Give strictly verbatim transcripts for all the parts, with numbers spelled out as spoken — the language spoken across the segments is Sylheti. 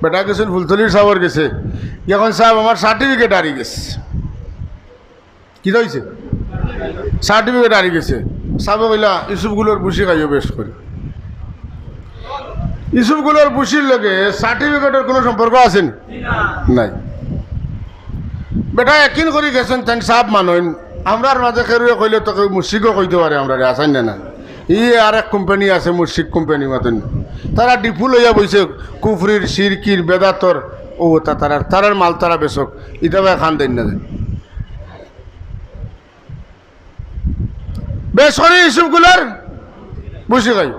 বেটা গেছইন ফুলতলির সাবর গেছে, এখন, "সাব, আমার সার্টিফিকেট হারি গেছে।" কিতা অইছে? সার্টিফিকেট হারি গেছে। সাবে কইলা, "ইউসুফগুলোর ভুসি খাইও বেশ করি।" ইউসুফগুলোর ভুসির লগে সার্টিফিকেটর কুনু সম্পর্ক আছে নি? নাই। বেটা একিন করি গেছইন, তাইন সাব মানইন। আমরার মাঝে কেউরে কইলে তো কেউ মুশরিকও কইতে পারে, আমরারে আছইন না, না। ই আরেক কোম্পানি আছে, মুশরিক কোম্পানি মাতইন। তারা ডিপু লইয়া বইছে, কুফরির, শিরকির, বেদাতর, অউ তা তারার, তারার মাল তারা বেচউক। ইতা বায় খান দেইন না দেইন। বেশ করি ইউসুফগুলোর ভুসি খাই।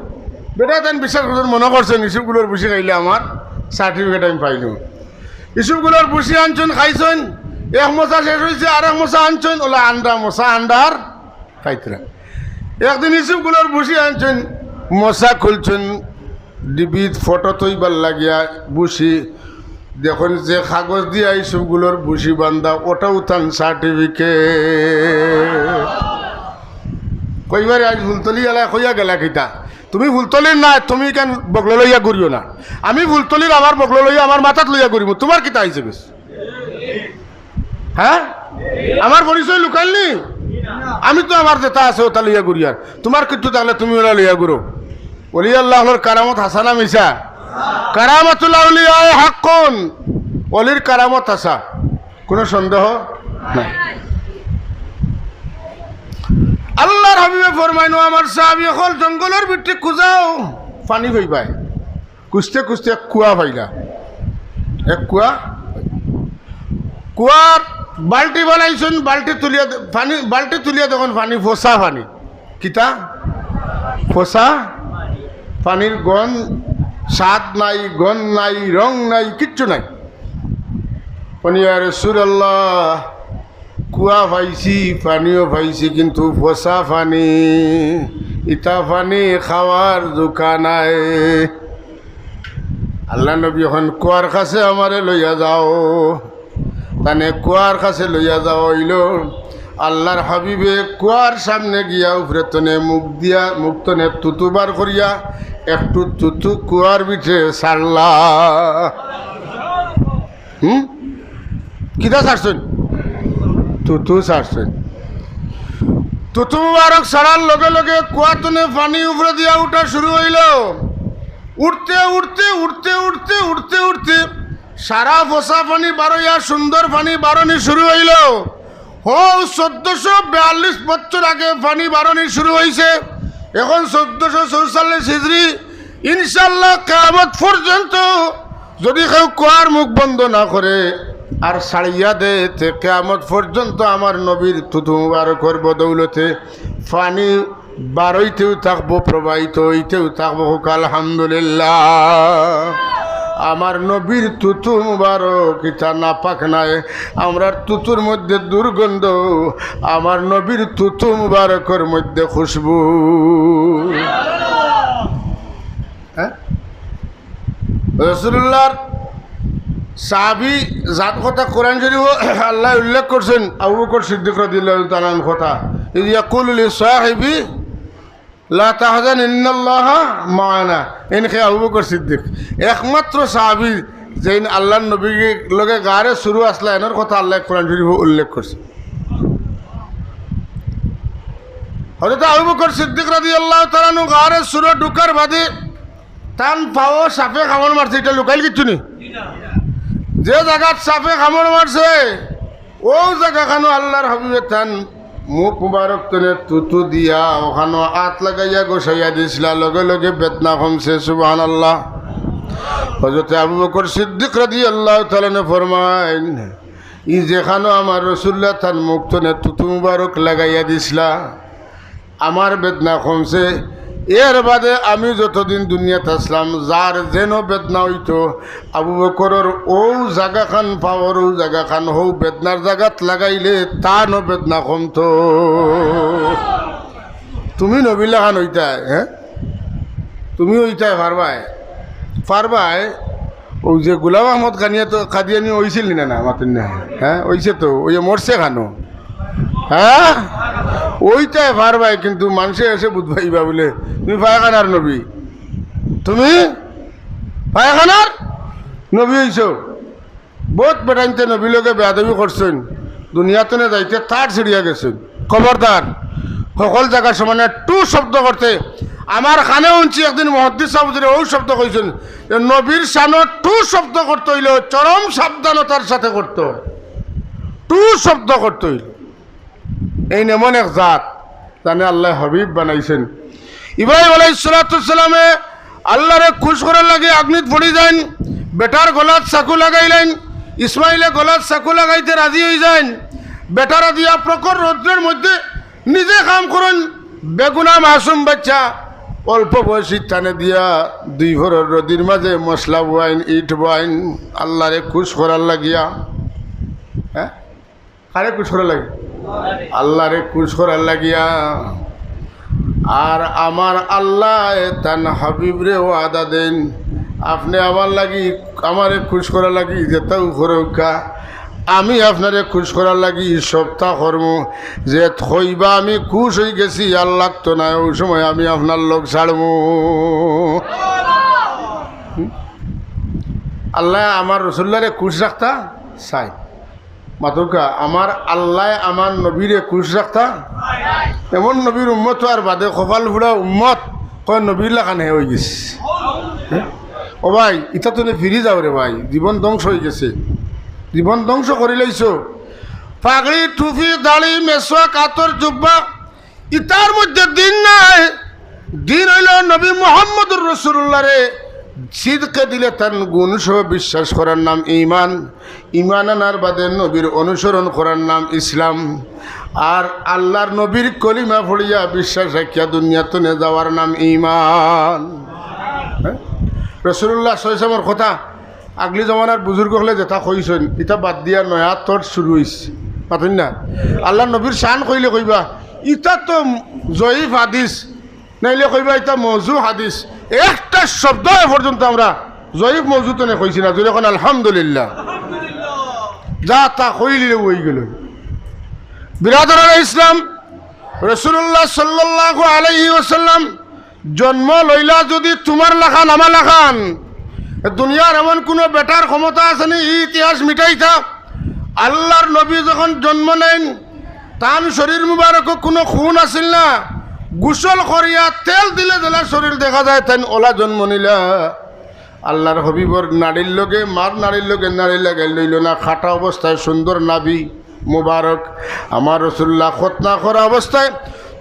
বেটা তাইন বিশ্বাস করছইন, মনো করছইন ইউসুফগুলোর ভুসি খাইলে আমার সার্টিফিকেট আমি পাইলাম। ইউসুফগুলোর ভুসি আনছইন, খাইছইন, এক মশা শেষ অইছে, আরেক মশা আনছইন, অলা আন্ডা মশা আন্ডার খাইতরা। একদিন ইউসুফগুলোর ভুসি আনছইন, মশা খুলছইন, ডিবিত ফটো থইবার লাগিয়া ভুসি দেখইন যে কাগজ দিয়া ইউসুফগুলোর ভুসি বান্ধা, ওটাও তান সার্টিফিকেট। কইবারে আইজ ফুলতলি আলায় কইয়া গেলা কিতা? তুমি ফুলতলির নায়, তুমি কেন বগলো লইয়া ঘুরিও না? আমি ফুলতলির, আমার বগলো লইয়া আমার মাথাত লইয়া ঘুরিমু, তুমার কিতা অইছে বেশ? হ্যাঁ, আমার পরিচয় লুকাইল নি? আমি তো আমার যেটা আছে ওটা লইয়া ঘুরিয়ার, তুমার কিচ্ছু থাকলে তুমি ওটা লইয়া ঘুরো। ওলি আল্লাহ অকলর কারামত হাছা না মিছা? কারামাতুল আউলিয়া হাক্কুন, ওলির কারামত হাছা, কুনু সন্দেহ নাই। আল্লাহর হাবিবে ফরমাইন, "ও আমার সাহাবী অকল, জঙ্গলর ভিতরে খুঁজাও, পানি পাইবায়।" খুঁজতে খুঁজতে এক কুয়া পাইলা, এক কুয়া, কুয়ার বালটি বানাইছইন, বালটি তুলিয়া দে-, পানি, বালটি তুলিয়া দেখইন পানি, ফসা পানি। কিতা? ফসা পানির গন্ধ, স্বাদ নাই, গন্ধ নাই, রং নাই, কিচ্ছু নাই। কইন, "ইয়া রাসূলুল্লাহ, কুয়া পাইছি, পানিও পাইছি, কিন্তু ফসা পানি, ইতা পানি খাওয়ার জুকা নাই।" আল্লাহর নবী কইন, "কুয়ার কাছে আমারে লইয়া যাও।" তানে কুয়ার কাছে লইয়া যাওয়া অইলো। আল্লাহর হাবিবে কুয়ার সামনে গিয়া উপরে তনে মুখ দিয়া, মুখ তনে তুতু বার করিয়া একটু তুতু কুয়ার ভিতরে ছাড়লা। হুম? কিতা ছাড়ছইন? তুতু ছাড়ছইন। তুতু মুবারক ছাড়ার লগে লগে কুয়া তনে পানি উপরে দিয়া উঠা শুরু অইলো। উঠতে, উঠতে, উঠতে, উঠতে, উঠতে, উঠতে সারা ফসা পানি বারইয়া সুন্দর পানি বারনি শুরু অইলো। হউ, চৌদ্দশো বিয়াল্লিশ বছর আগে পানি বারনি শুরু অইছে, এখন চৌদ্দশো চৌচল্লিশ হিজরি। ইনশাআল্লাহ, কিয়ামত পর্যন্ত যদি কেউ কুয়ার মুখ বন্ধ না করে আর ছাড়িয়া দেয়, তে কিয়ামত পর্যন্ত আমার নবীর তুতু মুবারকর বদৌলতে পানি বারইতেও থাকবো, প্রবাহিত অইতেও থাকবো। কউক্কা আলহামদুলিল্লাহ। আমার নবীর তুতু মুবারক ইতা নাপাক নায়, আমরার তুতুর মধ্যে দুর্গন্ধ, আমার নবীর তুতু মুবারকর মধ্যে খুশবু। হ্যাঁ? রাসূলুল্লাহর সাহাবী যান কথা কোরআন শরীফো আল্লায় উল্লেখ করছইন, আবু বকর সিদ্দিক রাদিয়াল্লাহু তাআলা আনহুর কথা, "ইয ইয়াকুলু লিসাহিবিহি লা তাহজান ইন্নাল্লাহা মাআনা।" এইন কে আবু বকর সিদ্দিক, একমাত্র সাহাবী যেইন আল্লাহর নবীর লগে গারে সুরো আছলা, এনর কথা আল্লায় কোরআন শরীফো উল্লেখ করছইন। হযরত আবু বকর সিদ্দিক রাদিয়াল্লাহু তাআলা আনহু গারে সুরো ঢুকার বাদে তান পাও সাপে কামড় মারছে, ইটা লুকাইল কিচ্ছু নি। যে জাগাত সাপে কামড় মারছে, অউ জাগাখানো আল্লাহর হাবিবে তান মুখ মুবারক তনে তুতু দিয়া অখানো আত লাগাইয়া ঘষাইয়া দিছলা, লগে লগে বেদনা কমছে। সুবহানাল্লাহ। হযরতে আবু বকর সিদ্দিক রাদিয়াল্লাহু তাআলা আনহু ফরমাইন, "ই যেখানো আমার রাসূলুল্লাহ তান মুখ তনে তুতু মুবারক লাগাইয়া দিছলা, আমার বেদনা কমছে। এর বাদে আমি যতদিন দুনিয়াত আছলাম, যার যেন বেদনা অইতো, আবু বকরর অউ জাগাখান, পাওর অউ জাগাখান, হউ বেদনার জাগাত লাগাইলে তানও বেদনা কমতো।" তুমি নবীর লাখান অইতায়, হ্যাঁ? তুমি অইতায় পারবায়? পারবায়? অউ যে গোলাম আহমদ কানিয়া তো কাদিয়ানি অইছিল নি না, না, মাতইন না? হ্যাঁ, অইছে তো, অউ যে মরছে কানো। হ্যাঁ? অইতায় পারবায়, কিন্তু মানষে এসে বুঝ পাইবা বুলে, তুমি পায়খানার নবী। তুমি পায়খানার নবী অইছো। বউত বেটাইন্তে নবীর লগে বেয়াদবি করছইন, দুনিয়া তনে যাইতে তার ছিড়িয়া গেছইন। খবরদার, হকল জাগার সমানে টু শব্দ করতে। আমার কানে হুনছি একদিন মুহাদ্দিস সাব হুজুরে অউ শব্দ কইছইন যে নবীর শানো টু শব্দ করতে অইলে চরম সাবধানতার সাথে করতে অয়। টু শব্দ করতে অইলে। এইন এমন এক জাত, তানে আল্লায় হাবিব বানাইছইন। ইব্রাহিম আলাইহিস সালাতু ওয়াস সালামে আল্লারে খুশ করার লাগি আগ্নিত পড়ি যাইন, বেটার গলাত চাকু লাগাইলাইন। ইসমাইলে গলাত চাকু লাগাইতে রাজি অই যাইন। বেটারা দিয়া প্রখর রৌদ্রর মধ্যে নিজে কাম করইন, বেগুনা মাসুম বাইচ্চা, অল্প বয়সী, তানে দিয়া দুই ফরর রইদর মাঝে মসলা বওয়াইন, ইট বওয়াইন, আল্লারে খুশ করার লাগিয়া। হ্যাঁ, কারে খুশ করার লাগি? আল্লারে খুশ করার লাগিয়া। আর আমার আল্লায় তান হাবিবরে ওয়াদা দেইন, আপনে আমার লাগি, আমারে খুশ করার লাগি যেতাউ করউক্কা, আমি আপনারে খুশ করার লাগি সবতা করমু। যে কইবা আমি খুশ অই গেছি, আর লাগতো নায়, অউ সময় আমি আপনার লগ ছাড়মু। হুম? আল্লায় আমার রসুল্লারে খুশ রাখতা চাইন। মাতউক্কা, আমার আল্লায় আমার নবীরে খুশ রাখতা। এমন নবীর উম্মত অওয়ার বাদে কপাল ফুড়া উম্মত, কয় নবীর লাখান হে অই গেছে। হ্যাঁ? ও ভাই, ইতা তনে ফিরি যাও রে ভাই, জীবন ধ্বংস অই গেছে, জীবন ধ্বংস করিলাইছো। পাগড়ি, টুপি, দাড়ি, মেসওয়াক, আতর, জুব্বা, ইতার মধ্যে দিন নাই। দিন অইলো নবী মুহাম্মদুর রাসূলুল্লাহরে সিদকে দিলে তান গুণ সহ বিশ্বাস করার নাম ঈমান। ঈমান আনার বাদে নবীর অনুসরণ করার নাম ইসলাম। আর আল্লাহর নবীর কলিমা পড়িয়া বিশ্বাস রাখিয়া দুনিয়া তনে যাওয়ার নাম ঈমান। হ্যাঁ? রাসূলুল্লাহ সাল্লাল্লাহু আলাইহি ওয়াসাল্লামর কথা আগলি জমানার বুজুর্গ অকলে যেতা কইছইন, ইতা বাদ দিয়া নয়া তর শুরু অইছে। মাতইন না? আল্লাহর নবীর শান কইলে কইবা, "ইতা তো জয়ীফ হাদিস," নাইলে কইবা, "ইতা মৌজু হাদিস।" একটা শব্দ এ পর্যন্ত আমরা জয়ীফ মৌজু তনে কইছি না। জোরে কইন, "আলহামদুলিল্লাহ।" যা তা কইলিলে অই গেল। বিরাদরানে ইসলাম, রাসূলুল্লাহ সাল্লাল্লাহু আলাইহি ওয়াসাল্লাম জন্ম লইলা যুদি তুমার লাখান, আমার লাখান, দুনিয়ার এমন কুনু বেটার ক্ষমতা আছে নি ই ইতিহাস মিটাইতা? আল্লাহর নবী যখন জন্ম নেইন, তান শরীর মুবারকো কুনু খুন আছিল না, গোসল করিয়া তেল দিলে যেলা শরীর দেখা যায়, তাইন অলা জন্ম নিলা। আল্লাহর হাবিবর নাড়ির লগে, মার নাড়ির লগে নাড়ি লাগাইল অইলো না, কাটা অবস্থায় সুন্দর নাভি মুবারক। আমার রাসূলুল্লাহ খতনা করা অবস্থায়,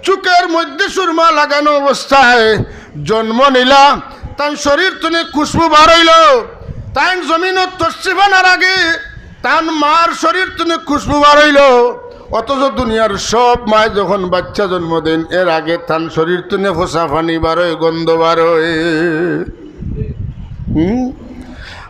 চউখর মধ্যে সুরমা লাগানো অবস্থায় জন্ম নিলা। তান শরীর তনে খুশবু বার অইলো। তাইন জমিনো তশরিফ আনার আগে তান মার শরীর তনে খুশবু বার অইলো। অথচ দুনিয়ার সব মায় যখন বাইচ্চা জন্ম দেইন, এর আগে তান শরীর তনে ফসা পানি বার অয়, গন্ধ বার অয়। হুম?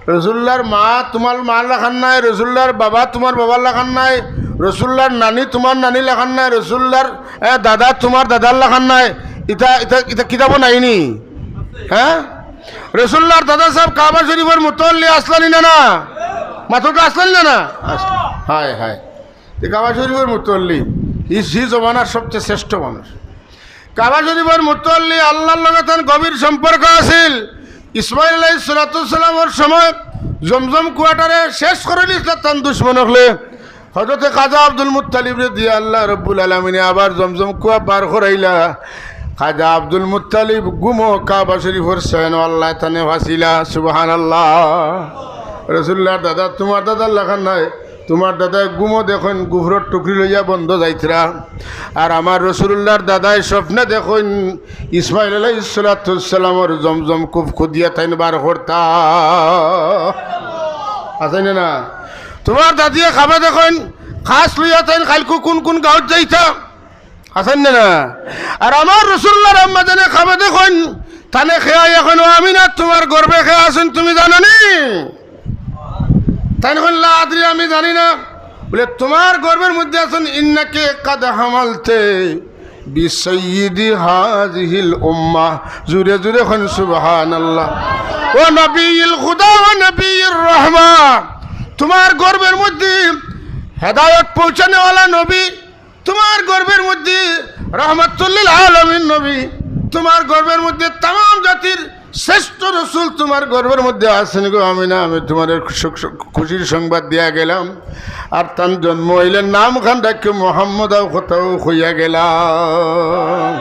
রসুল্লার মা তুমার মার লাখান নায়, রসুল্লার বাবা তুমার বাবার লাখান নায়, রসুল্লার নানি তুমার নানি লাখান নায়, রসুল্লার, এ, দাদা তুমার দাদার লাখান নায়। ইতা, ইতা, ইতা কিতাবো নাই নি? হ্যাঁ? রসুল্লার দাদা সাব কাবা শরীফর মুতল্লি আছলা নি না, না? মাতউক্কা, আছলা নি না, না? আছলা। হায়, হায়। তে কাবা শরীফর মুতল্লি, ই, হি জমানার সবচেয়ে শ্রেষ্ঠ মানুষ। কাবা শরীফর মুতল্লি, আল্লাহর লগে তান গভীর সম্পর্ক আছিল। ইসমাইল আলাইহিস সালাতু ওয়াস সালামর সময় জমজম কুয়াটারে শেষ করি দিছলা তান দুশমন অকলে। হযরতে খাজা আব্দুল মুত্তালিবরে দিয়া আল্লাহ রব্বুল আলামিনে আবার জমজম কুয়া বার করাইলা। খাজা আব্দুল মুত্তালিব ঘুমো কাবা শরীফর সেনো আল্লায় তানে ফাছিলা। সুবহানাল্লাহ। রসুল্লার দাদা তুমার দাদার লাখান নায়, তুমার দাদায় ঘুমো দেখইন গুফরর টুকরি লইয়া বন্দো যাইতরা, আর আমার রসুলুল্লার দাদায় স্বপ্নে দেখইন ইসমাইল আলাইহিস সালাতু ওয়াস সালামর জমজম কূপ খুদিয়া তাইন বার করতা। আছে নি না? তুমার দাদিয়ে খাবে দেখইন কাছ লইয়া তাইন কাইলকু কুন কুন গাউত যাইতা। আছে নি না? আর আমার রসুলুল্লার আম্মাজানে খাবে দেখইন, তানে খেয়া কইন, "ও আমিনা, তুমার গর্ভে কে আছইন তুমি জানো নি?" তাইন কইন, "লা আদরি, আমি জানি না।" বলে, "তুমার গর্ভর মধ্যে আছইন, ইন্নাকি কাদ হামালতে বিসাইয়্যিদি হাযিহিল উম্মাহ।" জুরে জুরে কইন, "সুবহানাল্লাহ।" "ওয়া নাবিয়্যিল হুদা ওয়া নাবিয়্যির রাহমা।" তুমার গর্ভর মধ্যে হেদায়েত পৌঁছানেওয়ালা নবী, তুমার গর্ভর মধ্যে রাহমাতুল লিল আলামিন নবী, তুমার গর্ভর মধ্যে তামাম জাতির শ্রেষ্ঠ রসুল তুমার গর্ভর মধ্যে আছইন গো আমিনা, আমি তুমারে সুখ, সুখ, খুশির সংবাদ দিয়া গেলাম। আর তান জন্ম অইলে নাম খান রাখিও মোহাম্মদ, অউ কথাও কইয়া গেলাম।